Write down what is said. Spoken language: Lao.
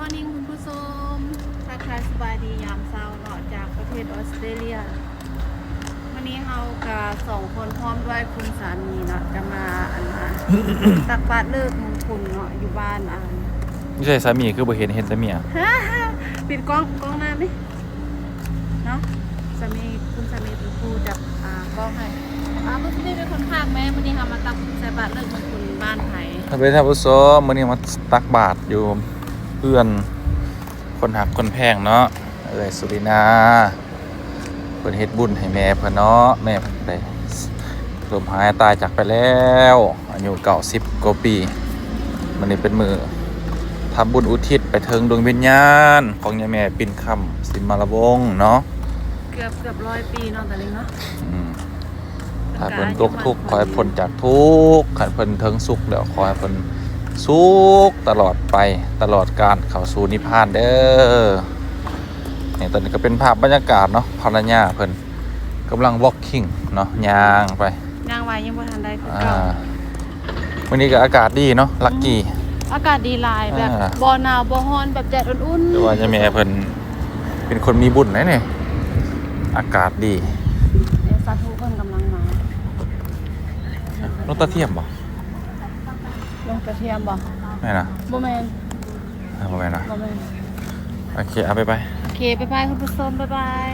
Morning ຄຸນຜູ້ຊົມ ທັກທາຍສະບາຍດີຍາມເຊົ້າເນາະ ຈາກປະເທດອອສເຕຣເລຍ. ມື້ນີ້ເຮົາກະສອງຄົນພ້ອມດ້ວຍຄຸນສາມີເນາະ ຈະມາ ອັນນ່າ ຕັກບາດເລີກມຸງຄຸນເນາະ ຢູ່ບ້ານ ອັນ ຢູ່ໃສສາມີຄືບໍ່ເຫັນ ເຫັນແຕ່ເມຍ? ປິດກ້ອງ ກ້ອງໜ້ານີ້ເນາະ ສາມີ ຄຸນສາມີເປັນຜູ້ຈັບ ອ່າ ກ້ອງໃຫ້. ອ່າ ຄຸນສາມີເປັນຄົນພາກແມ້. ມື້ນີ້ເຮົາມາຕັກໃສ່ບາດເລີກມຸງຄຸນບ້ານໃຜ? ທ່ານຜູ້ຊົມ ມື້ນີ້ມາຕັກບາດຢູ່ເຮືອນຄົນຮັກຄົນແພງເນາະ ເອື້ອຍສຸລິນາ ເພິ່ນເຮັດບຸນໃຫ້ແມ່ເພິ່ນເນາະ ແມ່ເພິ່ນໄດ້ລົ້ມຫາຍຕາຍຈາກໄປແລ້ວ ອາຍຸເກົ້າສິບກວ່າປີ. ມື້ນີ້ເປັນມື້ທຳບຸນອຸທິດໄປເຖິງດວງວິນຍານຂອງຍາແມ່ປິ່ນຄຳ ສິມມາລະວົງເນາະ ເກືອບ ເກືອບຮ້ອຍປີເນາະ ຕາລິງເນາະ. ອືມ ຖ້າເພິ່ນຕົກທຸກ ຂໍໃຫ້ພົ້ນຈາກທຸກ ຄັນເພິ່ນເຖິງສຸກແລ້ວ ຂໍໃຫ້ເພິ່ນສຸກຕະຫຼອດໄປ ຕະຫຼອດການເຂົ້າສູ່ນິບພານເດີ. ນີ້ ຕອນນີ້ກໍເປັນພາບບັນຍາກາດເນາະ ພັນລະຍາເພິ່ນກຳລັງ walking ເນາະ ຍ່າງໄປ ຍ່າງໄວ ຍັງບໍ່ທັນໄດ້ຄືເກົ່າ. ອ່າ ມື້ນີ້ກໍອາກາດດີເນາະ ລັກກີ້ ອືມ ອາກາດດີຫຼາຍ ແບບ ອ່າ ບໍ່ໜາວບໍ່ຮ້ອນ ແບບແດດອຸ່ນໆ. ແຕ່ວ່າຍາແມ່ເພິ່ນເປັນຄົນມີບຸນໃດນີ້ ອາກາດດີ. ເດ ສາທຸເພິ່ນກຳລັງມາ. ນົກກະຕຽມບໍ່? ນົກກະຕຽມບໍ່? ແມ່ນນະ? ບໍ່ແມ່ນ. ອ່າ ບໍ່ແມ່ນນະ? ບໍ່ແມ່ນ. ໂອເຄ ເອົາ ບາຍບາຍ. ໂອເຄ ບາຍບາຍ ຄຸນຜູ້ຊົມ ບາຍບາຍ.